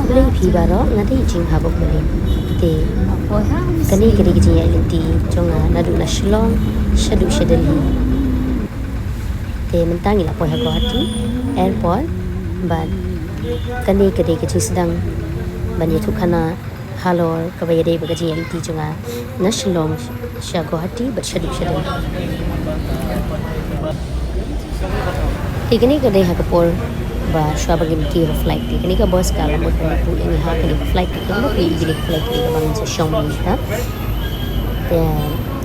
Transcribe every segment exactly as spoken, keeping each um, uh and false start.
Khublei phi baroh, nga dei Jinghabok Mali. Te kane ka dei ka jingïaid lynti jong nga naduh na Shillong shaduh sha Delhi. Te mynta ngi la poi ha Guwahati Airport bad kane ka dei ka jingsdang ban ïathuh khana halor kaba ïadei bad ka jingïaid lynti jong nga na Shillong sha Guwahati bad shaduh sha Delhi. Te kane ka dei ha ka por ba shwa ba ngin kiew ha flight. Te kane ka bus ka la mut ban ïathuh ïa ngi ha kane ka flight. Te kumba phi i kane ka flight ka dei kaba ngin sa shong mynta. Te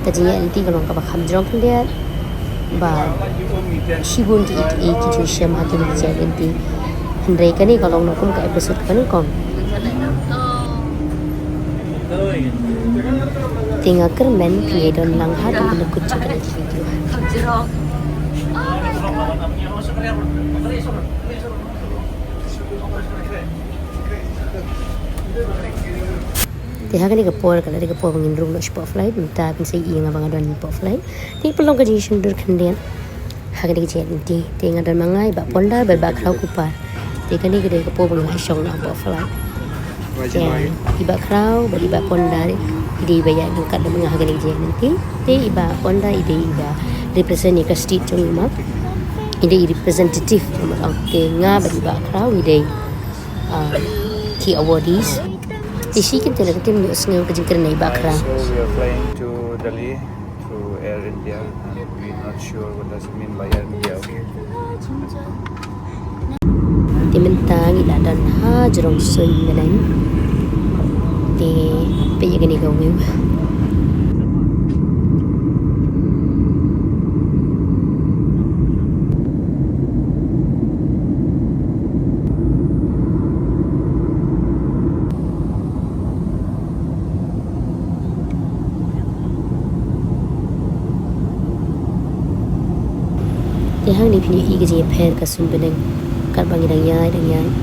ka jingïaid lynti ka long kaba kham jrong khyndiat. Ba shibun ki, ki, ki ju shem ha kine ki jingïaid lynti. Hynrei kane ka long na kum ka episode kaba nyngkong. Te nga kyrmen phi ïa don lang ha ka kane ka video. Te ha kane ka por ka la dei ka por ba ngin rung noh shapoh flight, mynta phin sa ïohi ïa nga ba nga don shapoh flight. Te pynlong ka jingshondur khyndiat ha kane ka jingïaid lynti. Te nga don ma nga i Bah Pondar bad Bah Khraw Kupar. Te kane ka dei ka por ba ngi la shong noh hapoh flight. Te i Bah Khraw bad i Bah Pondar i dei ba ïaid ryngkat bad nga ha kane ka jingïaid lynti. Te i Bah Pondar i dei i ba represent ïa ka state jong ngi ma. I dei i representative jong ngi. Te nga bad i Bah Khraw i dei, ah, ki awardees. Te shi kim te na ka tim ïohsngew ka jingkren na i Bah Khraw. So we are flying to Delhi through Air India, and we're not sure what does it mean by Air India, okay? Te mynta ngi la don ha jrong suiñ bneng. Te peit ïa kane ka view. Te hangne phin ïohi ka jingïapher ka suiñ bneng katba ngi dang ïaid, dang ïaid.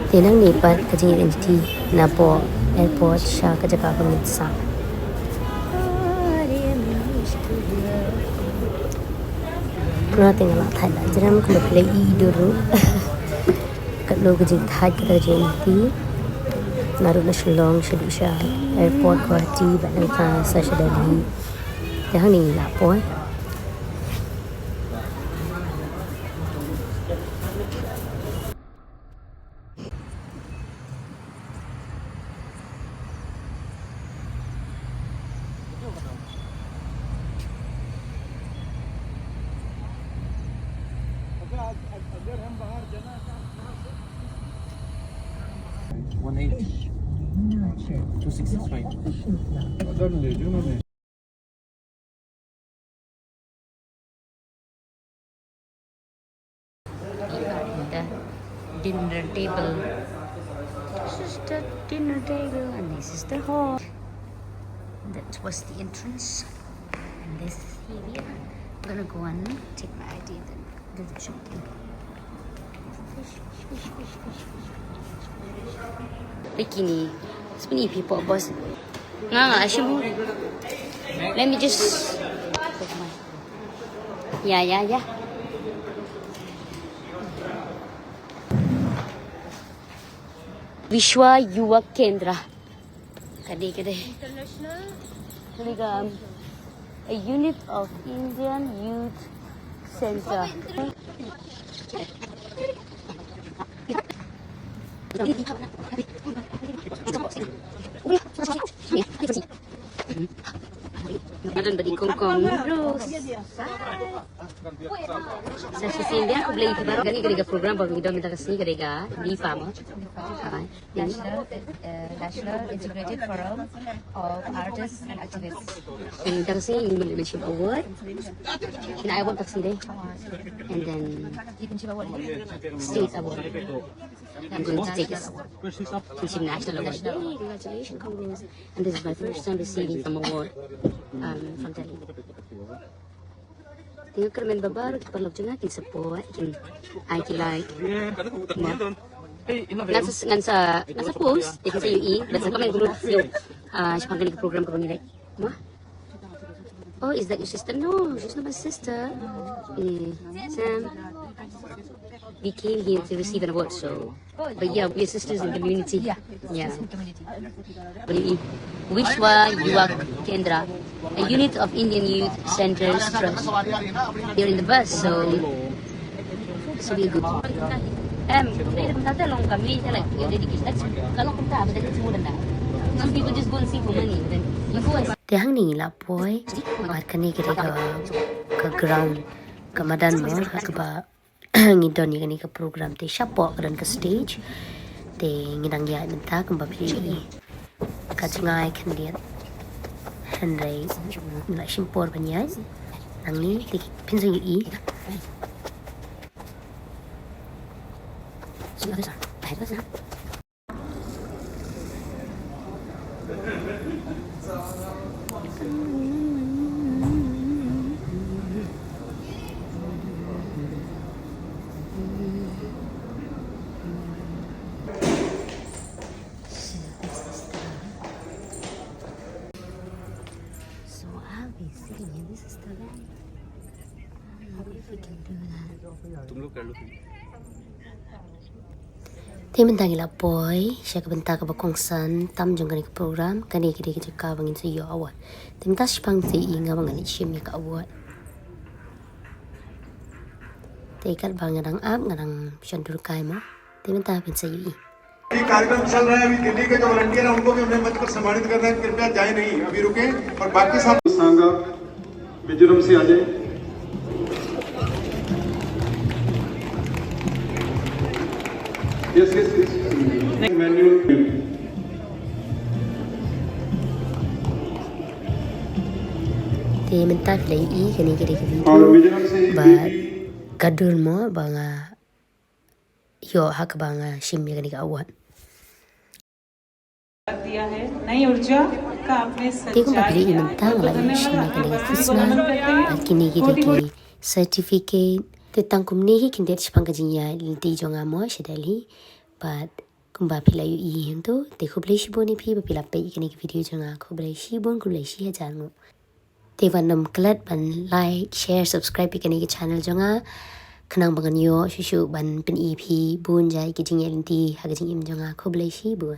Te nangne pat ka jingïaid lynti napoh airport sha ka jaka ba ngin sah. Nga te nga la thait la jrem kumba phi la i dur ruh. Katno ka jingthait kata ka jingïaid lynti. Naduh na Shillong shaduh sha airport Guwahati bad nangta sa sha Delhi. Te hangne ngi la poi. One eighty. Two sixty-five. The dinner table. This is the dinner table and this is the hall. That was the entrance. And this area. I'm gonna go and take my I D then. Bikini. Sebenarnya people boss. Nga nga asyik. Let me just. Ya ya ya. Vishwa Yuva Kendra. Ka dei, ka dei. International. Like, um, a unit of Indian Youth Center. Nga don bad i Kong Kong Rose. Sa shisien de khublei ïa phi baroh. Kane ka dei ka program ba ngi don mynta ka sngi, ka dei ka NIFA mo. Bachelor, uh, Bachelor Integrated Forum of Artists and Activists. Mynta ka sngi ngi mention award. Ngi ai award mynta ka sngi de. And then state award. I'm going to take this award. International award. Yay, congratulations, Congress. And this is my first time receiving some award um, from Delhi. Thank you, Carmen Babar, ki paralok jong nga, kin support, kin ai ki like. Ngan sa, ngan sa, ngan sa post, te kin sa ïohi, bad sa comment group, ïoh, ah, shaphang kane ka program kaba ngi leh. Ma? Oh, is that your sister? No, she's not my sister. Eh, Sam, we came here to receive an award, so. But yeah, we're sisters in community. Yeah. Yeah. What do you mean? Vishwa Yuva Kendra, a unit of Indian Youth Centers Trust. They're in the bus, so so we good. Em, they don't have long community like dedication. That's kalau kita ada semua dah. Some people just go and see for money. Then you go and Te hangne ngi la poi, bad kane ka dei ka, ka ground, ka madan mo, ha kaba ngi don ïa kane ka program te shapoh ka don ka stage. Te ngi dang ïaid mynta kumba phi ïohi. Ka jngai khyndiat. Hynrei ngi la shim por ban ïaid. Nangne te phin sa ïohi. So I'll be sitting in this restaurant. I don't know if we can do that. तुम लोग कर लो फिर। Te mynta ngi la poi sha ka bynta kaba kongsan tam jong kane ka program, kane ka dei ka jaka ba ngin sa ïoh award. Te mynta shipang te i nga ba nga leit shim ïa ka award. Te katba nga dang ap nga dang shon dur kai mo. Te mynta phin sa ïohi. ये कार्यक्रम चल रहा है, अभी दिल्ली के जो वॉलंटियर हैं उनको भी हमने मंच पर सम्मानित करना है, कृपया जाए नहीं, अभी रुकें। और बाकी साथ सांगा मिजोरम से आ जाए। Yes, yes, yes. Manual. Te mynta phi la ïohi kane ka dei ka video ba ka dur mo ba nga ïoh ha kaba nga shim ïa kane ka award. दिया है। नई ऊर्जा का आपने संचार किया। Te kumba phi la ïohi mynta nga la ïoh shim ïa kane ka khusnam bad kine ki dei ki certificate. Te tang kumne hi khyndiat shaphang ka jingïaid lynti jong nga mo sha Delhi. Bad kumba phi la ïohi hangto, te khublei shibun ïa phi ba phi la peit ïa kane ka video jong nga. Khublei shibun, khublei shi hajar nguh. Te wat nym klet ban like, share, subscribe ïa kane ka channel jong nga. Khnang ba ngan ïoh shuh shuh ban pyni ïa phi bun jait ki jingïaid lynti ha ka jingim jong nga. Khublei shibun.